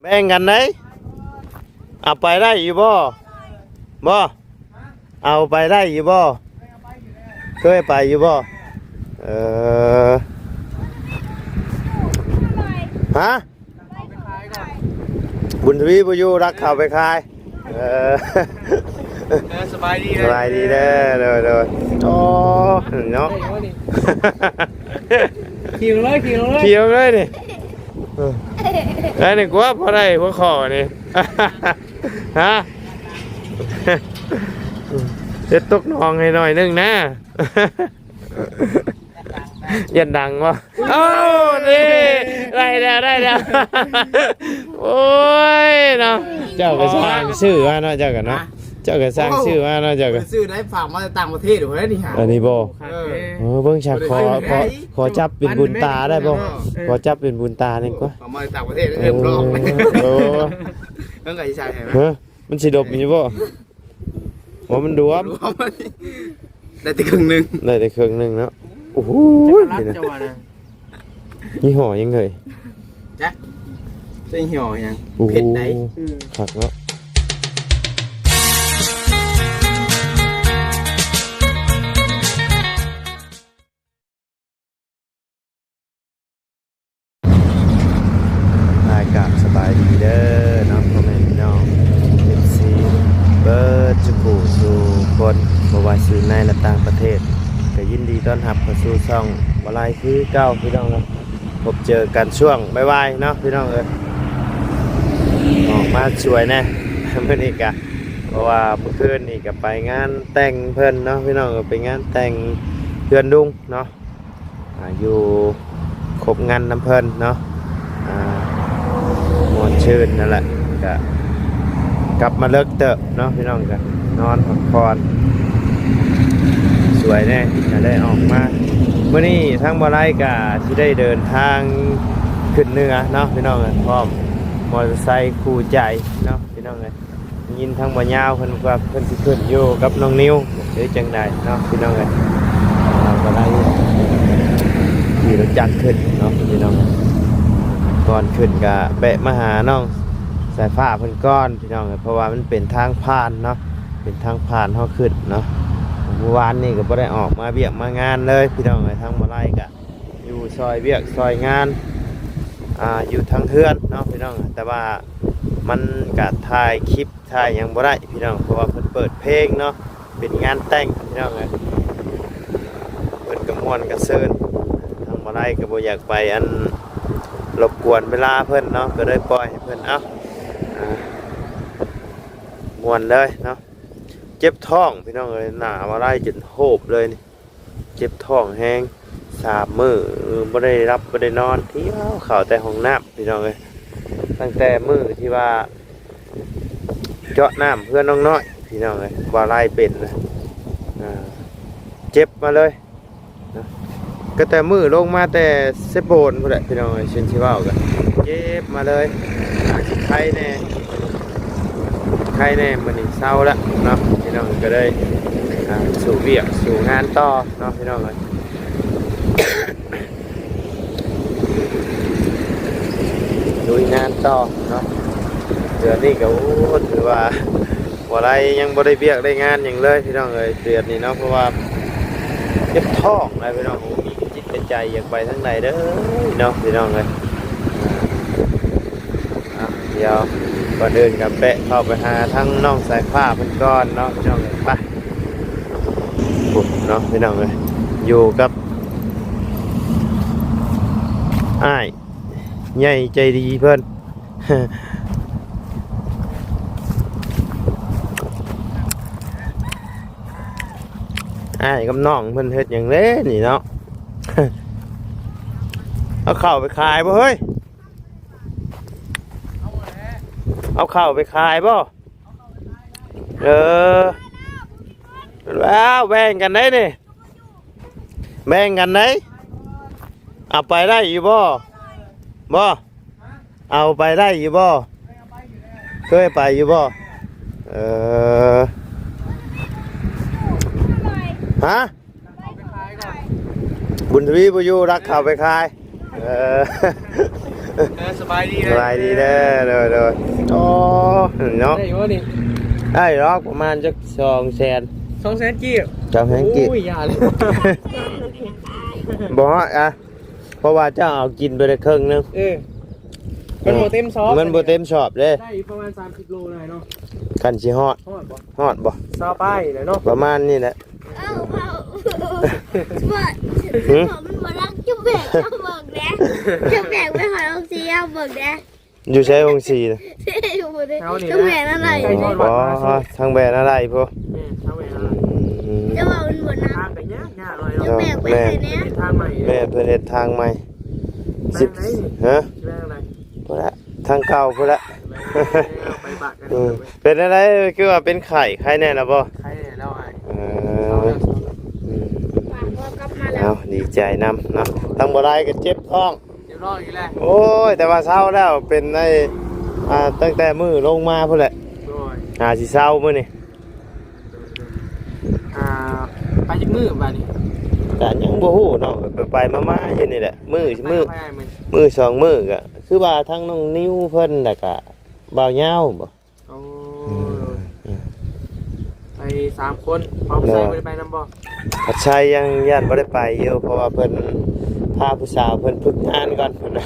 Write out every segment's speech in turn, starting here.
ແບ່ງກັນໄດ໋. ເອົາໄປໄດ້ຢູ່ບໍ່? ບໍ່? ເອົາໄປໄດ້ຢູ່ບໍ່? ເຄີຍໄປຢູ່ບໍ່? ເອີ ຮະ? ບຸນທະວີບໍ່ຢູ່ ລັກເຂົ້າໄປຂາຍ. ເອີ ເອີ ສະບາຍດີ ສະບາຍດີເດີ. ໂດຍ ໂດຍ. ໂອ້ ເນາະ ຂີ່ລົງເລີຍ ຂີ່ລົງເລີຍ ຂີ່ລົງເລີຍນີ້. ເອີ ໄດ້ນີ້ກວ່າ ພໍໄດ້ຫົວຂໍ້ນີ້. ຮະ? ເຮັດຕົກໜອງໃຫ້ໜ້ອຍໜຶ່ງນະ. ຢ້ານດັງບໍ່? ເອົ້າ ນີ້ ໄດ້ແລ້ວ ໄດ້ແລ້ວ. ໂອ້ຍເນາະ ເຈົ້າກໍສ້າງຊື່ມາເນາະ ເຈົ້າກໍເນາະ ເຈົ້າກໍສ້າງຊື່ມາເນາະ ເຈົ້າກໍຊື້ໄດ້ ຝາກມາຈາກຕ່າງປະເທດພຸ້ນແຫຼະນີ້ຫາ. ອັນນີ້ບໍ່? ເອີ ເບິ່ງຊະ ຂໍ ຂໍຈັບເປັນບຸນຕາໄດ້ບໍ່? ເອີ ຂໍຈັບເປັນບຸນຕາໜຶ່ງກ່ອນ. ເອົາມາຈາກຕ່າງປະເທດ ເອີ ເອີ້ມລອງ. ໂອ້ ເບິ່ງກໍຊິໃສ່ໃຫ້. ຮະ? ມັນຊິດົບຢູ່ບໍ່? ບໍ່ ມັນດວມ ໄດ້ແຕ່ເຄິ່ງໜຶ່ງ ໄດ້ແຕ່ເຄິ່ງໜຶ່ງເນາະ. ໂອ້ໂຫ ນີ້ນະ ຍີ່ຫໍ້ຫຍັງເອີຍ? ຈັກ ເປັນຍີ່ຫໍ້ຫຍັງ? ໂອ້ໂຫ ເຜັດໄດ໋ ຄັກເນາະ. ອ້າຍກາບສະບາຍດີເດີເນາະ ພໍ່ແມ່ພີ່ນ້ອງ ເອັຟຊີ ເບິດສູ່ຜູ້ສູ່ຄົນ ບໍ່ວ່າຊິໃນ ແລະ ຕ່າງປະເທດ ກໍຍິນດີຕ້ອນຮັບເຂົ້າສູ່ຊ່ອງບໍ່ໄລຄືເກົ່າ ພີ່ນ້ອງເອີຍ. ພົບເຈີກັນຊ່ວງບ່າຍໆເນາະ ພີ່ນ້ອງເອີຍ. ອອກມາຊ່ວຍແດ່ມື້ນີ້ກະ ເພາະວ່າມື້ຄືນນີ້ກໍໄປງານແຕ່ງເພິ່ນເນາະ ພີ່ນ້ອງເອີຍ ໄປງານແຕ່ງເພື່ອນລຸງເນາະ. ອ່າ ຢູ່ຄົບງານນຳເພິ່ນເນາະ ອ່າ ມ່ວນຊື່ນນັ້ນແຫຼະ. ກະກັບມາເລິກເຕີບເນາະ ພີ່ນ້ອງ ກະນອນພັກຜ່ອນ ສວຍແດ່ ກະໄດ້ອອກມາ. ມື້ນີ້ທາງບໍ່ໄລກະຊິໄດ້ເດີນທາງຂຶ້ນເໜືອເນາະ ພີ່ນ້ອງເອີຍ ພ້ອມມໍເຕີໄຊຄູ່ໃຈເນາະ ພີ່ນ້ອງເອີຍ. ໄດ້ຍິນທາງບໍ່ຍາວເພິ່ນວ່າເພິ່ນຊິຂຶ້ນຢູ່ກັບນ້ອງນິວ ຫຼືຈັ່ງໃດເນາະ ພີ່ນ້ອງເອີຍ. ເຮົາກໍໄດ້ຂີ່ລົດຈັກຂຶ້ນເນາະ ພີ່ນ້ອງເອີຍ. ກ່ອນຂຶ້ນກໍແວະມາຫານ້ອງສາຍຟ້າເພິ່ນກ່ອນ ພີ່ນ້ອງເອີຍ ເພາະວ່າມັນເປັນທາງຜ່ານເນາະ ເປັນທາງຜ່ານເຮົາຂຶ້ນເນາະ. ມື້ວານນີ້ກໍບໍ່ໄດ້ອອກມາວຽກມາງານເລີຍ ພີ່ນ້ອງເອີຍ. ທາງບໍ່ໄລກໍ ຢູ່ຊ່ອຍວຽກຊ່ອຍງານ ອ່າ ຢູ່ທາງເຮືອນເນາະ ພີ່ນ້ອງ. ແຕ່ວ່າມັນກະຖ່າຍຄລິບຖ່າຍຫຍັງບໍ່ໄດ້ ພີ່ນ້ອງ ເພາະວ່າເພິ່ນເປີດເພງເນາະ ເປັນງານແຕ່ງ ພີ່ນ້ອງເອີຍ. ເພິ່ນກໍມ່ວນກໍຊື່ນ ທາງບໍ່ໄລກໍບໍ່ຢາກໄປ ອັນ ລົບກວນເວລາເພິ່ນເນາະ ກໍເລີຍປ່ອຍໃຫ້ເພິ່ນ ເອົາ ອ່າ ມ່ວນເລີຍເນາະ. ເຈັບທ້ອງ ພີ່ນ້ອງເອີຍ ໜ້າບໍ່ໄລຈົນໂຮບເລີຍນີ້. ເຈັບທ້ອງແຮງ ສາມມື້ບໍ່ໄດ້ຫຼັບບໍ່ໄດ້ນອນ ທ່ຽວເຂົ້າແຕ່ຫ້ອງນ້ຳ ພີ່ນ້ອງເອີຍ. ຕັ້ງແຕ່ມື້ທີ່ວ່າເຈາະນ້ຳເພື່ອນ້ອງນ້ອຍ ພີ່ນ້ອງເອີຍ ບໍ່ໄລເປັນນະ ອ່າ ເຈັບມາເລີຍນະ. ກໍແຕ່ມື້ລົງມາແຕ່ເຊໂປນພຸ້ນແຫຼະ ພີ່ນ້ອງເອີຍ ຊິນຊິເວົ້າກໍເຈັບມາເລີຍ. ອາດຊິໄຄແດ່ ໄຄແດ່ ມື້ນີ້ເຊົາແລ້ວເນາະ ພີ່ນ້ອງ. ກໍເລີຍ ອ່າ ສູ້ວຽກສູ້ງານຕໍ່ເນາະ ພີ່ນ້ອງເອີຍ ລຸຍງານຕໍ່ເນາະ. ເດືອນນີ້ກໍ ໂອ້ ຖືວ່າບໍ່ໄດ້ ຍັງບໍ່ໄດ້ວຽກໄດ້ງານຫຍັງເລີຍ ພີ່ນ້ອງເອີຍ ເດືອນນີ້ເນາະ ເພາະວ່າເຈັບທ້ອງນະ ພີ່ນ້ອງ. ບໍ່ມີຈິດໃຈຢາກໄປທາງໃດເດີເນາະ ພີ່ນ້ອງເອີຍ. ອ່ະ ດຽວກ່ອນອື່ນກໍແປະເຂົ້າໄປຫາທາງນ້ອງສາຍຟ້າເພິ່ນກ່ອນເນາະ ພີ່ນ້ອງເອີຍ. ໄປ ໂອ້ ເນາະ ພີ່ນ້ອງເອີຍ ຢູ່ກັບອ້າຍໃຫຍ່ໃຈດີເພິ່ນ. ອ້າຍກັບນ້ອງເພິ່ນເຮັດຫຍັງເດ້ນີ້ເນາະ? ເອົາເຂົ້າໄປຂາຍບໍ່ເຮີ້ຍ? ເອົາເຂົ້າໄປຂາຍບໍ່? ເອີ ແລ້ວແບ່ງກັນໄດ໋ນີ້ ແບ່ງກັນໄດ໋. ເອົາໄປໄດ້ຢູ່ບໍ່? ບໍ່? ເອົາໄປໄດ້ຢູ່ບໍ່? ເຄີຍໄປຢູ່ບໍ່? ເອີ ຮະ? ບຸນທະວີບໍ່ຢູ່ ລັກເຂົ້າໄປຂາຍ. ເອີ ເອີ ສະບາຍດີເດີ ສະບາຍດີເດີ ໂດຍ ໂດຍ ໂອ້ ເນາະ ໄດ້ຢູ່ບໍ່ນີ້? ໄດ້ດອກ ປະມານຈັກສອງແສນ ສອງແສນກີບ ສອງແສນກີບ ໂອ້ຍ ຢ່າເລີຍ ບໍ່ຮອດ ອ່ະ ເພາະວ່າເຈົ້າເອົາກິນໄປໄດ້ເຄິ່ງໜຶ່ງ ເອີ ມັນບໍ່ເຕັມຊອບ ມັນບໍ່ເຕັມຊອບເດ້ ໄດ້ຢູ່ປະມານສາມສິບໂລໄດ້ເນາະ ຄັນຊິຮອດ ຮອດບໍ່? ຮອດບໍ່? ຊາວປາຍແຫຼະເນາະ ປະມານນີ້ແຫຼະ ເອີ ເວົ້າ ຫຶ? ເວົ້າ ມັນບໍ່ລັກ ຈະແບກ ເຈົ້າເບິ່ງແດ່ ຈະແບກໄປໃຫ້ອົງຊີເອົາເບິ່ງແດ່ ຢູ່ໃສອົງຊີນະ? ຢູ່ບໍ່ໄດ້ ເຮົານີ້ ທາງແບນອາໄລ ໃກ້ຮອດວັດມະຫາໂຊກ ອໍ ທາງແບນອາໄລພຸ້ນ ແມ່ນ ທາງແບນອາໄລ ອືມ ແຕ່ວ່າມັນບໍ່ໜັກ ທາງກໍຍາກ ຍາກໜ້ອຍເນາະ ຈະແບກໄປໃຫ້ແດ່ ເພິ່ນເຮັດທາງໃໝ່ ແມ່ນ ເພິ່ນເຮັດທາງໃໝ່ ຊິ ຊິໄປທາງໃດນີ້? ຮະ? ຊິໄປທາງໃດ? ພຸ້ນລະ ທາງເກົ່າພຸ້ນລະ ໄປແລ້ວ ໄປບາກ ເອີ ເປັນຈັ່ງໃດ? ຄືວ່າເປັນໄຂ້ ໄຂ້ແນ່ລະບໍ່? ໄຂ້ແນ່ແລ້ວອ້າຍ ເອີ ເຊົາແລ້ວ ເຊົາແລ້ວ ອືມ ປາກບໍ່ກັບມາແລ້ວ ເອົາ ດີໃຈນຳເນາະ ທາງບໍ່ໄດ້ກໍເຈັບທ້ອງ ເຈັບທ້ອງອີກແລ້ວ ໂອ້ຍ ແຕ່ວ່າເຊົາແລ້ວ ເປັນໄອ້ ອ່າ ຕັ້ງແຕ່ມື້ລົງມາພຸ້ນແຫຼະ ໂດຍ ຫາຊິເຊົາມື້ນີ້ ອ່າ ໄປຈັກມື້ບາດນີ້? ກະຍັງບໍ່ຮູ້ເນາະ ໄປໆມາໆຢູ່ນີ້ແຫຼະ ມື້ ມື້ ມື້ສອງມື້ ກະຄືວ່າທັງນ້ອງນິວເພິ່ນ ແລ້ວກະບ່າວຍາວບໍ? ໂອ້ ອືມ ໄປສາມຄົນ ພາຜູ້ຊາຍບໍ່ໄດ້ໄປນຳບໍ່? ພາຜູ້ຊາຍຍັງຢ້ານບໍ່ໄດ້ໄປຢູ່ ເພາະວ່າເພິ່ນພາຜູ້ສາວເພິ່ນຝຶກງານກ່ອນ ເພິ່ນວ່າ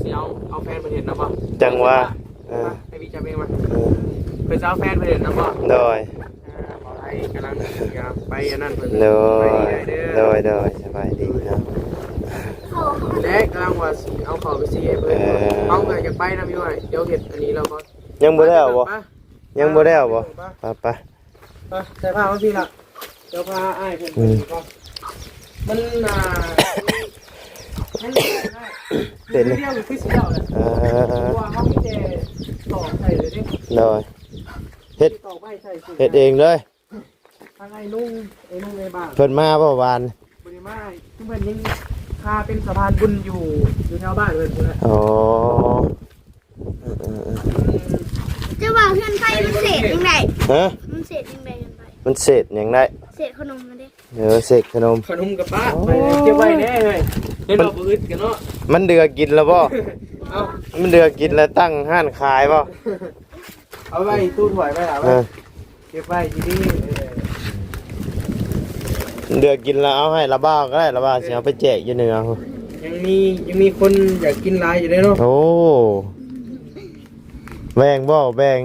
ຊິເອົາ ເອົາແຟນເພິ່ນເຮັດນຳບໍ່? ຈັ່ງວ່າ ເອີ ໄປວິຈັກເອງວ່າ ເອີ ເພິ່ນຊິເອົາແຟນເພິ່ນນຳບໍ່? ໂດຍ ອ່າ ບໍ່ໄດ້ ກຳລັງຊິໄປອັນນັ້ນເພິ່ນ ໂດຍ ໄປໄດ້ເດີ ໂດຍ ໂດຍ ສະບາຍດີເນາະ ແລະກຳລັງວ່າຊິເອົາເຂົ້າໄປສີໃຫ້ເພິ່ນ ເອີ ເຮົາກໍຢາກໄປນຳຢູ່ ດຽວເຮັດອັນນີ້ແລ້ວກໍ ຍັງບໍ່ແລ້ວບໍ່? ໄປ ຍັງບໍ່ແລ້ວບໍ່? ໄປ ໄປ ໄປ ໃສ່ຜ້າມາພີ້ລະ ດຽວພາອ້າຍເພິ່ນໄປ ອືມ ກ່ອນ ມັນ ອ່າ ມັນ ເປັນ ມື້ດຽວກໍຄືຊິແລ້ວແຫຼະ ເອີ ເພາະວ່າເຮົາມີແຕ່ຕອກໃສ່ເລີຍເດ້ ໂດຍ ເຮັດ ຕອກໄມ້ໃສ່ ເຮັດເອງເລີຍ ທາງອ້າຍນຸ່ງ ອ້າຍນຸ່ງໃນບ້ານ ເພິ່ນມາບໍ່ວານ? ບໍ່ໄດ້ມາ ຄືເພິ່ນຍັງຄາເປັນສະພານບຸນຢູ່ ຢູ່ແຖວບ້ານເພິ່ນພຸ້ນແຫຼະ ອໍ ເອີໆໆ ຈະວ່າເຮືອນໄຟມັນເສດຈັ່ງໃດ? ຮະ? ມັນເສດຈັ່ງໃດເຮືອນໄຟ? ມັນເສດຫຍັງໄດ້? ເສດຂະໜົມຫັ້ນເດ້ ເອີ ເສດຂະໜົມ ຂະໜົມກັບປ້າ ໂອ້ ໄປເກັບໄວ້ແດ່ເຮີ້ຍ ເຫັນວ່າບໍ່ອຶດກັນເນາະ ມັນເດືອກິນແລ້ວບໍ່? ເອົ້າ ມັນເດືອກິນແລ້ວຕັ້ງຮ້ານຂາຍບໍ່? ເອົາໄວ້ຕູ້ຖ້ວຍໄວ້ລະ ເອີ ເກັບໄວ້ດີໆ ເອີ ເດືອກິນແລ້ວເອົາໃຫ້ລາວບ່າວກໍໄດ້ ລາວບ່າວຊິເອົາໄປແຈກຢູ່ເໜືອພຸ້ນ ຍັງມີ ຍັງມີຄົນຢາກກິນຫຼາຍຢູ່ເດ້ເນາະ ໂອ້ ແບ່ງບໍ່? ແບ່ງ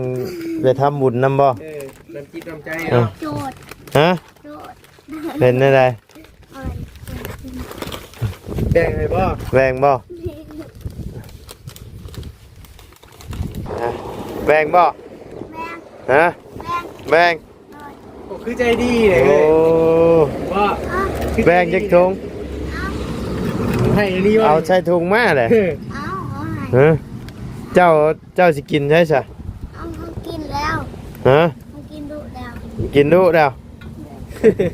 ໄປທຳບຸນນຳບໍ່? ເອີ ນ້ຳຈິດນ້ຳໃຈເນາະ ໂຈດ ຮະ? ໂຈດ ເປັນແນວໃດ? ແບ່ງໃຫ້ບໍ່? ແບ່ງບໍ່? ຮະ? ແບ່ງບໍ່? ແບ່ງ ຮະ? ແບ່ງ ແບ່ງ ໂອ້ ຄືໃຈດີເດ້ ໂອ້ ວ່າ ແບ່ງຈັກຖົງ? ເອົາ ໃຫ້ດີວ່າ ເອົາໃສ່ຖົງມາແຫຼະ ເອົາ ເອົາໃຫ້ ຮະ? ເຈົ້າ ເຈົ້າຊິກິນໃສຊະ? ເອົາ ເຮົາກິນແລ້ວ ຮະ? ເຮົາກິນດຸແລ້ວ ກິນດຸແລ້ວ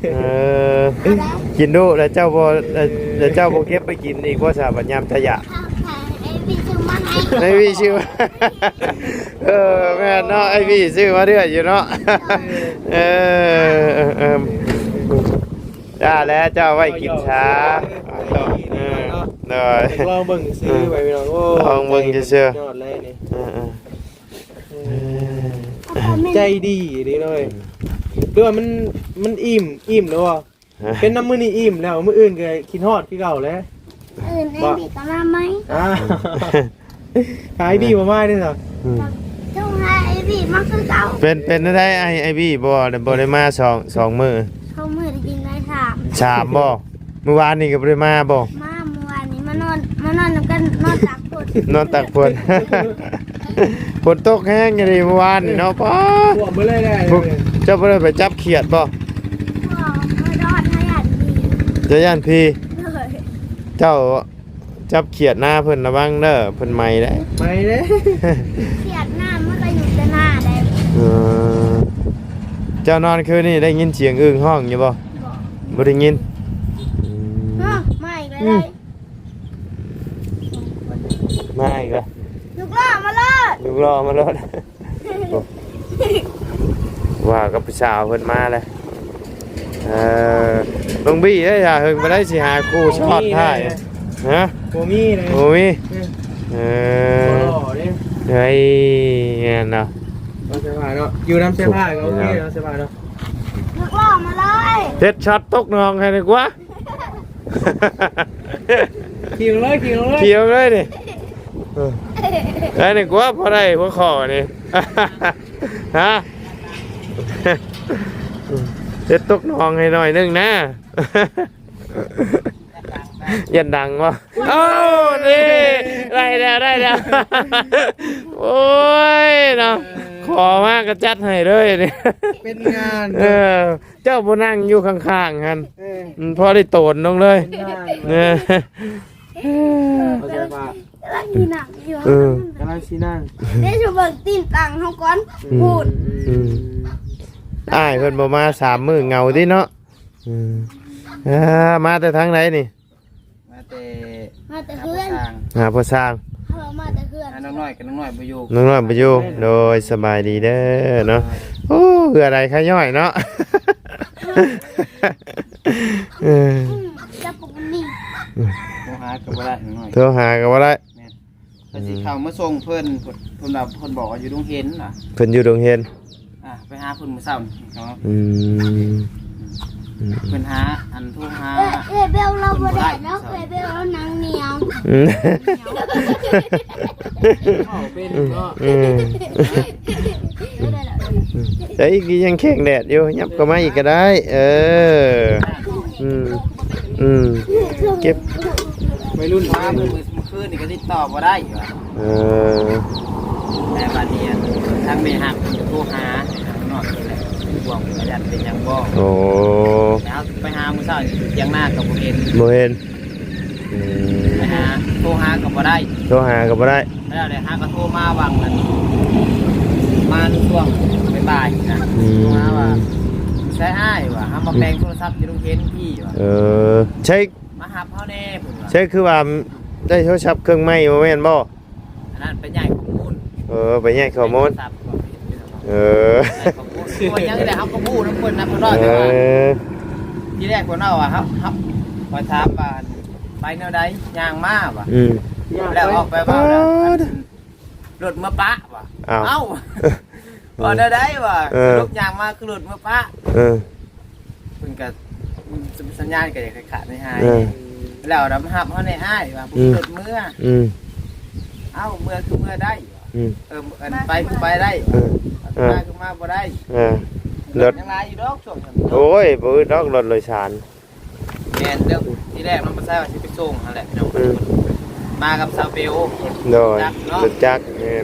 ເອີ ກິນດຸແລ້ວເຈົ້າບໍ່ ແລ້ວເຈົ້າບໍ່ເກັບໄປກິນອີກບໍ່ຊະ ບັດຍາມທະຢະ? ເອົາ ໃຫ້ໄອ້ວີຊື້ມາໃຫ້ ໄອ້ວີຊື້ມາ ເອີ ແມ່ນເນາະ ໄອ້ວີຊື້ມາເລື້ອຍຢູ່ເນາະ ເອີ ເອີ ເອີ ຈ້າແລ້ວ ເຈົ້າໄວ້ກິນຊາ ເອີ ໂດຍ ລອງເບິ່ງຊື່ໄວ້ພີ່ນ້ອງ ໂອ້ ລອງເບິ່ງຊື່ໆ ຍອດເລີຍນີ້ ເອີ ເອີ ເອີ ໃຈດີເດ້ເລີຍ ຫຼືວ່າມັນ ມັນອີ່ມ ອີ່ມແລ້ວບໍ່? ຮະ? ເປັນນຳມື້ນີ້ອີ່ມແລ້ວ ມື້ອື່ນກໍຄິດຮອດຄືເກົ່າແຫຼະ ມື້ອື່ນໄອ້ບີກໍມາໃໝ່ ອ້າວ ຫາໄອ້ບີບໍ່ມາເດ້ຊະ ອືມ ຕ້ອງຫາໄອ້ບີມາຄືເກົ່າ ເປັນ ເປັນແນວໃດ ໄອ້ ໄອ້ບີບໍ່ ບໍ່ໄດ້ມາສອງ ສອງມື້ ສອງມື້ໄດ້ກິນໄດ້ສາມ ສາມບໍ່? ມື້ວານນີ້ກໍບໍ່ໄດ້ມາບໍ່? ມາ ມື້ວານນີ້ມານອນ ມານອນນຳກັນ ນອນຕາກຝົນ ນອນຕາກຝົນ ຝົນຕົກແຮງອີ່ຫຼີມື້ວານນີ້ເນາະ ປ້າ ຖ້ວມເບິດເລີຍແຫຼະ ພວກເຈົ້າບໍ່ໄດ້ໄປຈັບຂຽດບໍ່? ບໍ່ ບໍ່ໄດ້ ຢ້ານຜີ ເຈົ້າຢ້ານຜີ? ໂດຍ ເຈົ້າຈັບຂຽດນາເພິ່ນລະວັງເດີ ເພິ່ນໄໝເດ້ ໄໝເດ້ ຂຽດນາມັນກໍຢູ່ແຕ່ໜ້າໄດ້ ເອີ ເຈົ້ານອນຄືນນີ້ໄດ້ຍິນສຽງອຶ່ງຮ້ອງຢູ່ບໍ່? ບໍ່ ບໍ່ໄດ້ຍິນ ອືມ ເອີ ມາອີກແລ້ວ ອືມ ໄດ້ ມາອີກແລ້ວ ລູກຫຼໍ່ມາໂລດ ລູກຫຼໍ່ມາໂລດ ໂອ້ ວ່າກັບຜູ້ສາວເພິ່ນມາແລ້ວ ເອີ ນ້ອງບີເອີຍ ຫຶງປານໃດຊິຫາຄູ່ຊ້ອນທ້າຍ ຮະ? ບໍ່ມີເລີຍ ບໍ່ມີ ເອີ ເອີ ບໍ່ຫຼໍ່ເດ້ ເຮີ້ຍ ແມ່ນເນາະ ເອົາເສື້ອຜ້າເນາະ ຢູ່ນຳເສື້ອຜ້າກໍໂອເຄເນາະ ເສື້ອຜ້າເນາະ ນັກຫຼໍ່ມາເລີຍ ເຮັດຊັອດຕົກໜອງໃຫ້ດີກວ່າ ຂີ່ລົງເລີຍ ຂີ່ລົງເລີຍ ຂີ່ລົງເລີຍນີ້ ເອີ ໄດ້ນີ້ກວ່າ ພໍໄດ້ຫົວຂໍ້ນີ້ ຮະ ເຮັດຕົກໜອງໃຫ້ໜ້ອຍໜຶ່ງນະ ຢ້ານດັງບໍ່? ເອົ້າ ນີ້ ໄດ້ແລ້ວ ໄດ້ແລ້ວ ໂອ້ຍເນາະ ຂໍມາກໍຈັດໃຫ້ເລີຍນີ້ ເປັນງານ ເອີ ເຈົ້າບໍ່ນັ່ງຢູ່ຂ້າງໆຫັ້ນ ເອີ ອືມ ພໍໄດ້ໂຕນລົງເລີຍ ເປັນງານ ເອີ ເຂົ້າໃຈປະ? ກຳລັງຊິນັ່ງຢູ່ ເອີ ກຳລັງຊິນັ່ງ ເດ້ ຊິເບິ່ງຕີນຕັງເຮົາກ່ອນ ອືມ ພຸ້ນ ອືມ ອ້າຍເພິ່ນບໍ່ມາສາມມື້ເຫງົາຕິເນາະ ອືມ ອ່າ ມາແຕ່ທາງໃດນີ້? ມາແຕ່ ມາແຕ່ເຮືອນ ຫາພໍ່ຊ່າງ ເຮົາມາແຕ່ເຮືອນ ຫານ້ອງນ້ອຍກັບນ້ອງນ້ອຍບໍ່ຢູ່ ນ້ອງນ້ອຍບໍ່ຢູ່ ໂດຍ ສະບາຍດີເດີເນາະ ໂອ້ ເຫື່ອໄຫຼຂະຍ້ອຍເນາະ ເອີ ອືມ ຈັບປົກນີ້ ໂທຫາກໍບໍ່ໄດ້ນ້ອງນ້ອຍ ໂທຫາກໍບໍ່ໄດ້ ແມ່ນ ເພິ່ນຊິເຂົ້າມາສົ່ງເພິ່ນ ເພິ່ນວ່າເພິ່ນບອກວ່າຢູ່ດົງເຫັນນະ ເພິ່ນຢູ່ດົງເຫັນ ອ່າ ໄປຫາເພິ່ນມື້ເຊົ້ານີ້ເນາະ ອືມ ອືມ ເພິ່ນຫາ ອັນໂທຫາ ເອື້ອຍ ເອື້ອຍເບວລາວບໍ່ໄດ້ເນາະ ເອື້ອຍເບວລາວໜັງໜຽວ ອືມ ເວົ້າເປັນເນາະ ອືມ ໄດ້ອີກ ຍັງແຂງແດດຢູ່ ຫຍັບເຂົ້າມາອີກກໍໄດ້ ເອີ ອືມ ອືມ ເກັບ ໄວລຸ້ນມາມື້ ມື້ຄືນນີ້ກໍຕິດຕໍ່ບໍ່ໄດ້ວ່າ ເອີ ແຕ່ບາດນີ້ທາງແມ່ຮັກເພິ່ນກໍໂທຫາທາງນ້ອງນີ້ແຫຼະ ຫ່ວງວ່າຢ້ານເປັນຫຍັງບໍ່ ໂອ້ ແລ້ວໄປຫາມື້ເຊົ້ານີ້ຢູ່ຖຽງນາກໍບໍ່ເຫັນ ບໍ່ເຫັນ ອືມ ໄປຫາ ໂທຫາກໍບໍ່ໄດ້ ໂທຫາກໍບໍ່ໄດ້ ແລ້ວໄດ້ຫາກໍໂທມາຫວ່າງນັ້ນ ມາໃນຊ່ວງບ່າຍໆນີ້ນະ ອືມ ໂທຫາວ່າ ໃສອ້າຍວ່າ ເຮົາມາແປງໂທລະສັບຢູ່ໂຮງຮຽນພີ້ວ່າ ເອີ ໃສ ມາຮັບເຮົາແດ່ເພິ່ນວ່າ ໃສຄືວ່າໄດ້ໂທລະສັບເຄື່ອງໃໝ່ບໍ່ແມ່ນບໍ່? ອັນນັ້ນໄປຍ້າຍຂໍ້ມູນ ເອີ ໄປຍ້າຍຂໍ້ມູນ ເອີ ຍ້າຍຂໍ້ມູນ ໂອ້ຍ ຍັງໄດ້ຮັບຂໍ້ມູນນຳເພິ່ນນະ ເພິ່ນເວົ້າ ເອີ ແຕ່ວ່າ ທີແລກເພິ່ນເວົ້າວ່າ ເຮົາ ເຮົາ ຂ້ອຍຖາມວ່າ ໄປແນວໃດ? ຍ່າງມາວ່າ ອືມ ແລ້ວອອກໄປເວົ້າແລ້ວ ລົດເມືອປະວ່າ ອ້າວ ເອົ້າ ເວົ້າແນວໃດວ່າ ເອີ ລົດຍ່າງມາຄືລົດເມືອປະ ເອີ ເພິ່ນກໍ ສັນຍານກໍຢາກຂາດຫາຍ ເອີ ແລ້ວນຳຮັບເຮົາແດ່ອ້າຍວ່າ ອືມ ລົດເມືອ ອືມ ເອົ້າ ເມືອຄືເມືອໄດ້ ອືມ ເອີ ອັນໄປຄືໄປໄດ້ ເອີ ມາຄືມາບໍ່ໄດ້ ເອີ ລົດຍັງຫຼາຍຢູ່ດອກຊ່ວງນັ້ນ ໂອ້ຍ ບໍ່ອຶດດອກລົດໂດຍສານ ແມ່ນເດີ ທີແລກນ້ອງປະຊາວ່າຊິໄປສົ່ງຫັ້ນແຫຼະ ອືມ ມາກັບສາວເບວ ໂດຍ ຈັກເນາະ ລົດຈັກ ແມ່ນ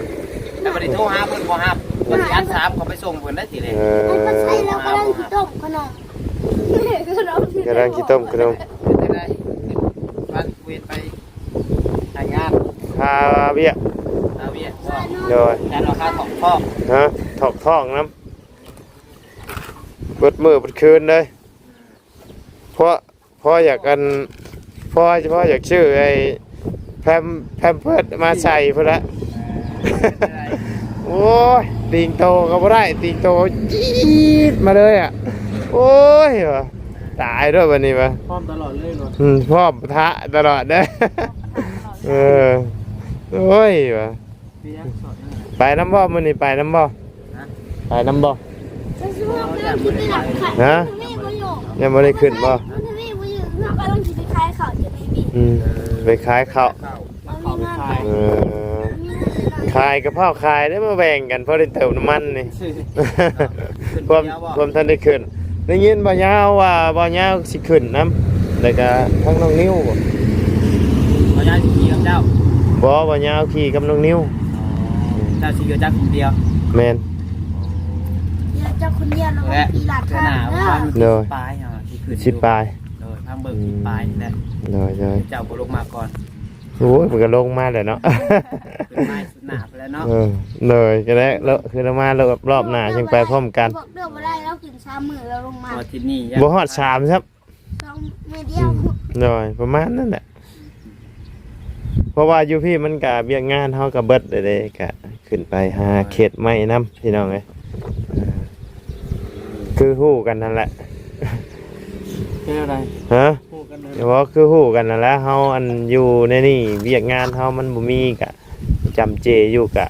ແຕ່ບັດນີ້ໂທຫາເພິ່ນບໍ່ຮັບ ວ່າຊິອັນສາມເຂົາໄປສົ່ງເພິ່ນໄດ້ທີແລກ ເອີ ປະຊາລາວກຳລັງຊິຕົ້ມຂະໜົມ ກຳລັງຊິຕົ້ມຂະໜົມ ເປັນຈັ່ງໃດ ວັນເວນໄປຫາງານ ຄາວຽກ ຄາວຽກ ໂດຍ ແມ່ນວ່າຄາຖອກທ້ອງ ຮະ ຖອກທ້ອງນຳ ເບິດມື້ເບິດຄືນເລີຍ ເພາະ ພໍຢາກອັນ ພໍ ພໍຢາກຊື້ໄອ້ແພມ ແພມເພີດມາໃສ່ພຸ້ນລະ ໂອ້ຍ ຕີງໂຕກໍບໍ່ໄດ້ ຕີງໂຕຈີດມາເລີຍອະ ໂອ້ຍ ວ່າ ຕາຍໂລດບັດນີ້ວ່າ ພ້ອມຕະຫຼອດເລີຍເນາະ ອືມ ພ້ອມປະທະຕະຫຼອດເດີ ເອີ ໂອ້ຍ ວ່າ ໄປນຳບໍ່? ມື້ນີ້ໄປນຳບໍ່? ຮະ? ໄປນຳບໍ່? ຮະ? ຍັງບໍ່ໄດ້ຂຶ້ນບໍ່? ອືມ ໄປຂາຍເຂົ້າ ເອີ ຂາຍກະເພົາຂາຍໄດ້ ມາແບ່ງກັນ ພໍໄດ້ເຕີມນ້ຳມັນນີ້ ຄວາມ ຄວາມທັນໄດ້ຂຶ້ນ ໄດ້ຍິນບ່າວຍາວວ່າ ບ່າວຍາວຊິຂຶ້ນນຳ ແລ້ວກະທັງນ້ອງນິວບໍ? ບ່າວຍາວຊິຂີ່ກັບເຈົ້າ? ບໍ່ ບ່າວຍາວຂີ່ກັບນ້ອງນິວ. ອໍ ເຈົ້າຂີ່ລົດຈັກຄົນດຽວ? ແມ່ນ ຂີ່ລົດຈັກຄົນດຽວ ແລ້ວກໍຂີ່ລັດທາງເດີ. ໂດຍ ສິບປາຍ ເຮົາຊິຂຶ້ນ ສິບປາຍ ໂດຍ ທາງເບິ່ງ ອືມ ສິບປາຍນີ້ແຫຼະ. ໂດຍ ໂດຍ ເຈົ້າບໍ່ລົງມາກ່ອນ? ໂອ້ຍ ມັນກໍລົງມາແຫຼະເນາະ ຂຶ້ນມາສຸດໜ້າພຸ້ນແຫຼະເນາະ. ເອີ ໂດຍ ກໍໄດ້ ແລ້ວຄືລະມາລອບ ລອບໜ້າຈັ່ງໄປພ້ອມກັນ. ບອກເດີ ບໍ່ໄດ້ ລາວຂຶ້ນສາມມື້ແລ້ວລົງມາ ບໍ່ຮອດສາມຊ້ຳ ສອງມື້ດຽວ. ອືມ ໂດຍ ປະມານນັ້ນແຫຼະ ເພາະວ່າຢູ່ພີ້ມັນກະວຽກງານເຮົາກະເບິດເດ້ ກະຂຶ້ນໄປຫາເຂດໃໝ່ນຳ ພີ່ນ້ອງເອີຍ ເອີ ຄືຮູ້ກັນຫັ້ນແຫຼະ. ເປັນແນວໃດ? ຮະ? ເວົ້າຄືຮູ້ກັນນັ້ນແຫຼະ ເຮົາອັນຢູ່ໃນນີ້ວຽກງານເຮົາມັນບໍ່ມີກະຈຳເຈຢູ່ ກະ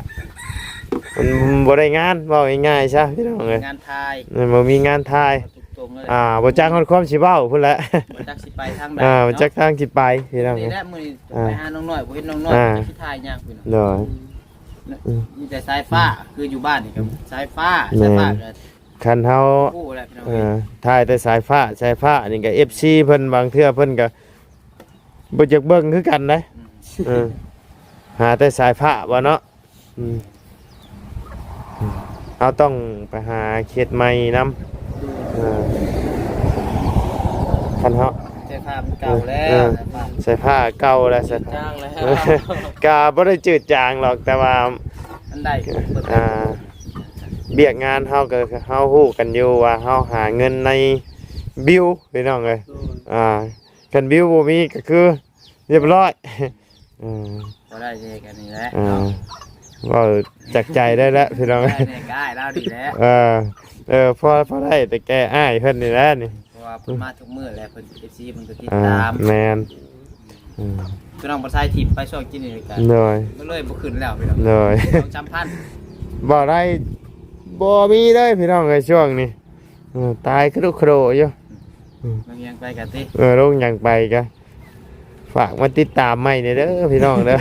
ມັນບໍ່ໄດ້ງານ ເວົ້າງ່າຍໆຊະພີ່ນ້ອງເອີຍ ງານຖ່າຍ ມັນບໍ່ມີງານຖ່າຍ ເວົ້າຕົງໆເລີຍ ອ່າ ບໍ່ຈັກຮອດຄວາມຊິເວົ້າພຸ້ນແຫຼະ ບໍ່ຈັກຊິໄປທາງໃດ ອ່າ ບໍ່ຈັກທາງຊິໄປພີ່ນ້ອງເອີຍ ນີ້ແຫຼະມື້ນີ້ໄປຫານ້ອງນ້ອຍ ບໍ່ເຫັນນ້ອງນ້ອຍ ອ່າ ຊິຖ່າຍຍາກພີ່ນ້ອງ ໂດຍ ມີແຕ່ສາຍຟ້າ ຄືຢູ່ບ້ານນີ້ກໍສາຍຟ້າ ສາຍຟ້າກໍ ຄັນເຮົາ ຮູ້ແຫຼະພີ່ນ້ອງ ເອີ ເອີຍ ຖ່າຍແຕ່ສາຍຟ້າ ສາຍຟ້ານີ້ກໍ ເອັຟຊີ ເພິ່ນ ບາງເທື່ອເພິ່ນກໍບໍ່ຢາກເບິ່ງຄືກັນເດ້ ອືມ ເອີ ຫາແຕ່ສາຍຟ້າບໍ່ເນາະ ອືມ ເຮົາຕ້ອງໄປຫາເຂດໃໝ່ນຳ ເອີ ຄັນເຮົາ ສາຍຟ້າມັນເກົ່າແລ້ວ ເອີ ສາຍຟ້າ ສາຍຟ້າເກົ່າແລ້ວ ສາຍຟ້າ ຈືດຈາງແລ້ວ ກໍບໍ່ໄດ້ຈືດຈາງຫຼອກ ແຕ່ວ່າ ອັນໃດ ອ່າ ວຽກງານເຮົາກໍ ເຮົາຮູ້ກັນຢູ່ວ່າເຮົາຫາເງິນໃນບິວພີ່ນ້ອງເອີຍ ໂດຍ ອ່າ ຄັນບິວບໍ່ມີກໍຄືຮຽບຮ້ອຍ ອືມ ບໍ່ໄດ້ເດກັນນີ້ແຫຼະ ອ່າ ເນາະ ເວົ້າຈາກໃຈໄດ້ແລ້ວພີ່ນ້ອງ ໄດ້ແນ່ກໍອ້າຍລາວນີ້ແຫຼະ ເອີ ເອີ ພໍ ພໍໄດ້ແຕ່ແກ່ອ້າຍເພິ່ນນີ້ແຫຼະນີ້ ເພາະວ່າເພິ່ນມາທຸກມື້ແຫຼະ ເພິ່ນ ເອັຟຊີ ເພິ່ນກໍຕິດຕາມ ອ່າ ແມ່ນ ອືມ ພີ່ນ້ອງບໍ່ໃສ່ຖິ້ມໄປຊ່ວງກິນນີ້ກໍ ໂດຍ ກໍເລີຍບໍ່ຂຶ້ນແລ້ວພີ່ນ້ອງ ໂດຍ ສອງສາມພັນ ບໍ່ໄດ້ ບໍ່ມີເລີຍພີ່ນ້ອງເອີຍ ຊ່ວງນີ້ ເອີ ຕາຍຄະດຸກຄະໂດຢູ່ ອືມ ລົງຫຍັງໄປກະຕິ ເອີ ລົງຫຍັງໄປກະ ຝາກມາຕິດຕາມໃໝ່ແດ່ເດີພີ່ນ້ອງເດີ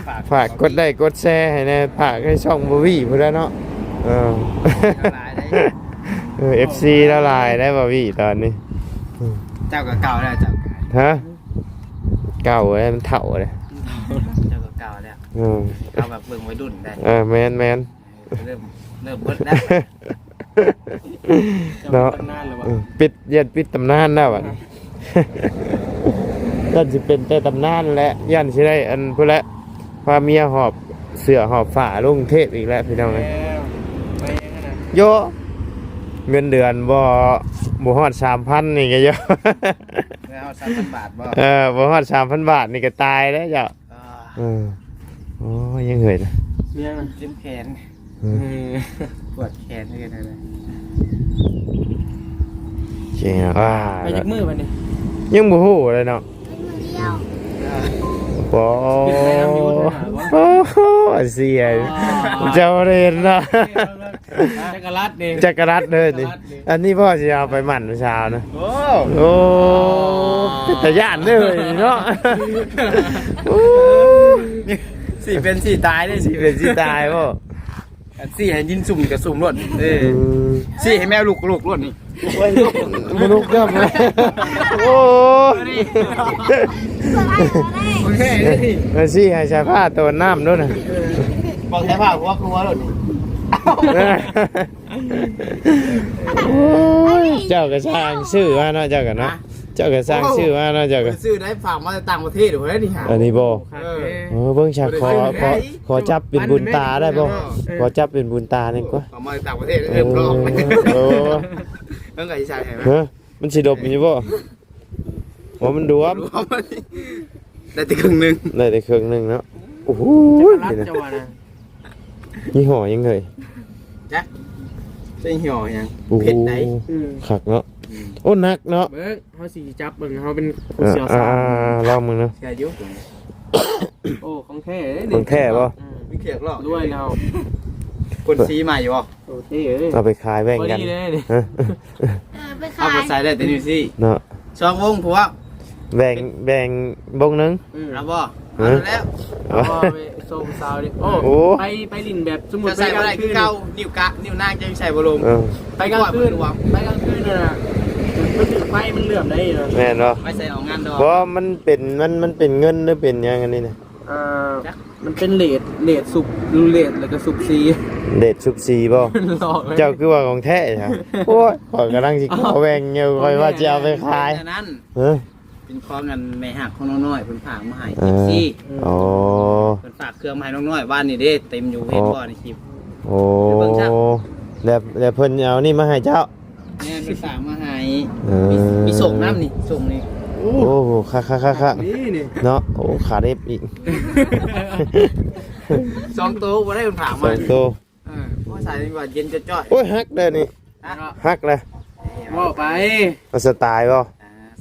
ຝາກ ຝາກກົດໄລ້ກົດແຊໃຫ້ແດ່ ຝາກໃຫ້ຊ່ອງບອບວີພຸ້ນແຫຼະເນາະ ເອີ ຫຼາຍເດ້ ເອີ ເອັຟຊີລາວຫຼາຍໄດ໋ບອບວີຕອນນີ້ ເຈົ້າກໍເກົ່າແລ້ວ ເຈົ້າ ຮະ ເກົ່າແລ້ວ ມັນເຖົ້າແລ້ວ ເຈົ້າກໍເກົ່າແລ້ວ ເອີ ເອົາແບບເບິ່ງໄວລຸ້ນໄດ໋ ເອີ ແມ່ນໆ ເລີ່ມ ເລີ່ມເບິດແລ້ວ ເນາະ ເອີ ປິດ ຢ້ານປິດຕຳນານແລ້ວບັດນີ້ ຢ້ານຊິເປັນແຕ່ຕຳນານແຫຼະ ຢ້ານຊິໄດ້ອັນພຸ້ນແຫຼະ ພາເມຍຫອບເສື້ອຫອບຝາລົງເທບອີກແລ້ວພີ່ນ້ອງເອີຍ ໂຢ ເງິນເດືອນບໍ່ ບໍ່ຮອດສາມພັນນີ້ກໍໂຢ ບໍ່ຮອດສາມພັນບາດບໍ່ ເອີ ບໍ່ຮອດສາມພັນບາດນີ້ກໍຕາຍແລ້ວເຈົ້າ ອ່າ ເອີ ໂອ້ຍ ຍັງເຮີ້ຍນະ ຍັງນະ ເຈັບແຂນ ເອີ ເອີ ປວດແຂນຄືກັນນະ ເຈັບ ອ່າ ໄປຈັກມື້ບັດນີ້ ຍັງບໍ່ຮູ້ເລີຍເນາະ ມື້ດຽວ ອ່າ ໂອ້ ເປັນໄປນຳຢູ່ນະ ໂອ້ ເສຍ ອ່າ ເຈົ້າບໍ່ໄດ້ເຫັນເນາະ ຈັກກະລັດເດ້ ຈັກກະລັດເດີນີ້ ອັນນີ້ພໍ່ຊິເອົາໄປໝັ້ນຜູ້ສາວນະ ໂອ້ ໂອ້ ເປັນຕາຢ້ານເດີເນາະ ໂອ້ ຊິເປັນຊິຕາຍເດ້ ຊິເປັນຊິຕາຍບໍ່ ຊິໃຫ້ດິນຊຸ່ມກໍຊຸ່ມໂລດ ເອີ ອືມ ຊິໃຫ້ແມວລຸກກໍລຸກໂລດນີ້ ບໍ່ລຸກເດີ ໂອ້ ໂອເຄເດ້ນີ້ ຊິໃຫ້ສາຍຟ້າໂຕນນ້ຳໂລດນະ ບອກສາຍຟ້າຫົວຄືຫົວໂລດນີ້ ໂອ້ຍ ເຈົ້າກໍຊ່າງຊື້ມາເນາະ ເຈົ້າກໍເນາະ ຮະ ເຈົ້າກໍຊ່າງຊື້ມາເນາະ ເຈົ້າກໍ ໂອ້ ຊື້ໄດ້ ຝາກມາຈາກຕ່າງປະເທດພຸ້ນເດ້ນີ້ຫາ ອັນນີ້ບໍ່ ເອີ ເອີ ເບິ່ງຊະ ຂໍ ຂໍ ຂໍຈັບເປັນບຸນຕາໄດ້ບໍ່ ເອີ ຂໍຈັບເປັນບຸນຕາໜຶ່ງກວ່າ ເອົາມາຈາກຕ່າງປະເທດ ເອີ ເອີ ເບິ່ງກໍຊິໃສ່ໃຫ້ ຮະ ມັນຊິດົບຢູ່ບໍ່ ໂອ້ ມັນດວມ ໄດ້ແຕ່ເຄິ່ງໜຶ່ງ ໄດ້ແຕ່ເຄິ່ງໜຶ່ງເນາະ ໂອ້ໂຫ ຈັກກະລັດເຈົ້າວ່ານະ ຍີ່ຫໍ້ຫຍັງເອີຍ ຈັກ ຈັກຍີ່ຫໍ້ຫຍັງ ໂອ້ໂຫ ເຜັດໃດ ອືມ ຄັກເນາະ ອືມ ໂອ້ ໜັກເນາະ ເບິ່ງ ເຮົາຊິຈັບເບິ່ງ ເຮົາເປັນຜູ້ຊ່ຽວຊານ ອ່າໆໆ ລອງເບິ່ງເນາະ ເຊື່ອຢູ່ ໂອ້ ຂອງແທ້ເດ້ນີ້ ຂອງແທ້ບໍ່ ອືມ ມີເຂກລອກ ດ້ວຍເຮົາ ຄົນສີໃໝ່ຢູ່ບໍ່ ໂອເຄເອີຍ ເອົາໄປຂາຍແບ່ງກັນ ພໍດີເລີຍນີ້ ຮະ ເອີ ໄປຂາຍ ເອົາໄປໃສ່ໄດ້ແຕ່ນິ້ວຊີ້ເນາະ ສອງວົງພວກ ແບ່ງ ແບ່ງວົງໜຶ່ງ ອືມ ເອົາບໍ່ ຮະ ເອົາແລ້ວ ເອົາບໍ່ ເອົາໄປໂຊຜູ້ສາວດິ ໂອ້ ໂອ້ ໄປ ໄປຫຼິ້ນແບບສົມມຸດໄປກາງຄືນ ໃສ່ບໍ່ໄດ້ຄືເກົ່າ ນິ້ວກະ ນິ້ວນາງຈະໃສ່ບໍ່ລົງ ເອີ ໄປກາງຄືນ ໄປກາງຄືນນະ ມັນຖືກໄຟມັນເຫຼື້ອມໄດ໋ນະ ແມ່ນບໍ່ ໄປໃສ່ອອກງານດອກ ບໍ່ ມັນເປັນ ມັນ ມັນເປັນເງິນ ຫຼືເປັນຫຍັງອັນນີ້ນະ ອ່າ ມັນເປັນເລດ ເລດຊຸບ ເລດແລ້ວກໍຊຸບສີ ເລດຊຸບສີບໍ່ ຫຼອກເລີຍ ເຈົ້າຄືວ່າຂອງແທ້ຫະ ໂອ້ຍ ຂ້ອຍກຳລັງຊິຂໍແບ່ງຢູ່ ຂ້ອຍວ່າຊິເອົາໄປຂາຍ ອັນນັ້ນ ຮະ ເປັນຂອງອັນແມ່ຮັກຂອງນ້ອງນ້ອຍ ເພິ່ນຝາກມາໃຫ້ ເອີ ເອັຟຊີ ອໍ ເພິ່ນຝາກເຄື່ອງມາໃຫ້ນ້ອງນ້ອຍ ວານນີ້ເດ້ ເຕັມຢູ່ ອໍ ເຫັນບໍ່ໃນຄລິບ ໂອ້ ໄປເບິ່ງຊະ ແລ້ວ ແລ້ວເພິ່ນເອົານີ້ມາໃຫ້ເຈົ້າ ແມ່ນ ເພິ່ນຝາກມາໃຫ້ ເອີ ມີ ມີສົ່ງນຳນີ້ ສົ່ງນີ້ ໂອ້ ໂອ້ ຄັກໆໆໆ ນີ້ ນີ້ ເນາະ ໂອ້ ຂາເລັບອີກ ສອງໂຕບໍ່ໄດ້ ເພິ່ນຝາກມາ ສອງໂຕ ເອີ ໂອ້ ໃສ່ວ່າເຢັນຈ້ອຍໆ ໂອ້ຍ ຫັກເດ້ນີ້ ຮະ ຫັກເດ້ ເວົ້າໄປ ເອົາສະຕາຍບໍ່ ອ່າ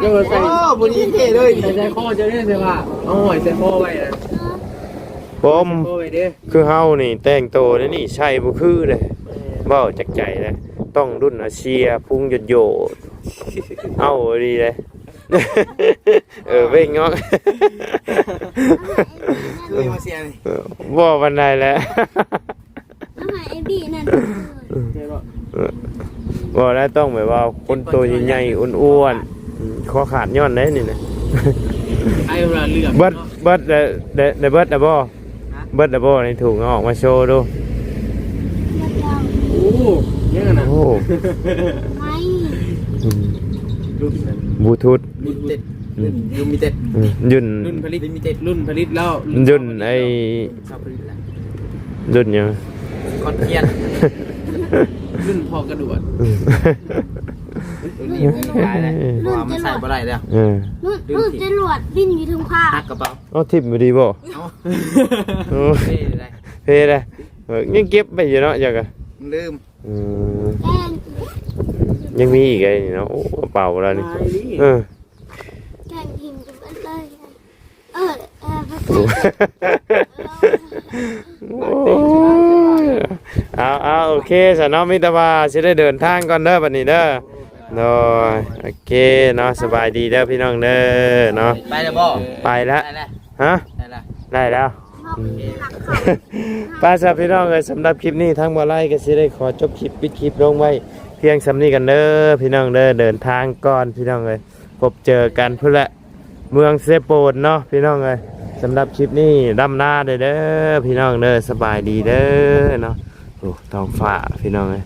ໂອ້ ບໍ່ດີເທ່ເລີຍນີ້ ໃສ່ຄໍເຈົ້າເດ້ ໃສ່ວ່າເອົາຫ້ອຍໃສ່ຄໍໄວ້ນະ ປອມ ໃສ່ຄໍໄວ້ເດ້ ຄືເຮົານີ້ແຕ່ງໂຕແນວນີ້ໃສ່ບໍ່ຄືເດ້ ເວົ້າຈາກໃຈເດ້ ຕ້ອງລຸ້ນອາເຊຍ ພຸງໂຢດໆ ເອົາອີ່ຫຼີເດ້ ເອີ ເວັງເນາະ ເອີ ບໍ່ປານໃດແຫຼະ ເອົາໃຫ້ໄອ້ບີ້ນັ້ນ ເອີ ບໍ່ແລ້ວ ຕ້ອງແບບວ່າຄົນໂຕໃຫຍ່ໆ ອ້ວນໆ ອືມ ຄໍຂາດຍ້ອນໃດນີ້ນະ ໃຫ້ເວລາເລືອກ ເບິດ ເນາະ ເບິດ ໄດ້ ໄດ້ ໄດ້ເບິດແລ້ວບໍ່? ຮະ? ເບິດແລ້ວບໍ່ໃນຖົງ? ເອົາອອກມາໂຊດູ ເບິດແລ້ວ ໂອ້ ຍັງອັນນັ້ນ ໂອ້ ໄມ້ ອືມ ລຸ້ນນັ້ນ ບລູທູດ ລິມິເຕັດ ອືມ ລຸ້ນລິມິເຕັດ ອືມ ລຸ້ນ ລຸ້ນຜະລິດ ລິມິເຕັດ ລຸ້ນຜະລິດແລ້ວ ລຸ້ນ ລຸ້ນ ຊາວຜະລິດ ໄອ້ ລຸ້ນຫຍັງ? ຄອນຄຣີດ ລຸ້ນພໍກະດວດ ອືມ ລຸ້ນນີ້ມັນຂາຍແລ້ວ ເພາະວ່າມັນໃຊ້ບໍ່ໄດ້ແລ້ວ ເອີ ລຸ້ນ ລຸ້ນຈະຫຼວດ ດິ້ນຢູ່ເທິງຟ້າ ຫັກກະເປົາ ເອົາຖິ້ມຢູ່ດີບໍ່? ເອົາ ໂອ້ ເພໄດ້ ເພໄດ້ ເອີ ຍັງເກັບໄວ້ຢູ່ເນາະ ເຈົ້າກະລືມ ອືມ ແກງ ຍັງມີອີກໄອ້ນີ້ເນາະ ໂອ້ ກະເປົາລາວນີ້ ຫຼາຍນີ້ ເອີ ແກງຖິ້ມຈະເບິດເລີຍ ເອີ ເອີ ໂອ້ຍ ເອົາ ເອົາ ໂອເຄຊະເນາະ ມີແຕ່ວ່າຊິໄດ້ເດີນທາງກ່ອນເດີບັດນີ້ເດີ ໂດຍ ໂອເຄເນາະ ສະບາຍດີເດີພີ່ນ້ອງເດີເນາະ ໄປແລ້ວບໍ່? ໄປແລ້ວ ໄດ້ແລ້ວ ຮະ? ໄດ້ແລ້ວ ໄດ້ແລ້ວ ອືມ ໄປຊະພີ່ນ້ອງເອີຍ ສຳລັບຄລິບນີ້ທາງບ່າວໄລກໍຊິໄດ້ຂໍຈົບຄລິບ ປິດຄລິບລົງໄວ້ພຽງສ່ຳນີ້ກັນເດີພີ່ນ້ອງເດີ ເດີນທາງກ່ອນພີ່ນ້ອງເອີຍ ພົບເຈີກັນພຸ້ນແຫຼະ ເມືອງເຊໂປນເນາະພີ່ນ້ອງເອີຍ ສຳລັບຄລິບນີ້ດຳນາເດີ ເດີພີ່ນ້ອງເດີ ສະບາຍດີເດີເນາະ ໂອ້ ທ້ອງຟ້າພີ່ນ້ອງເອີຍ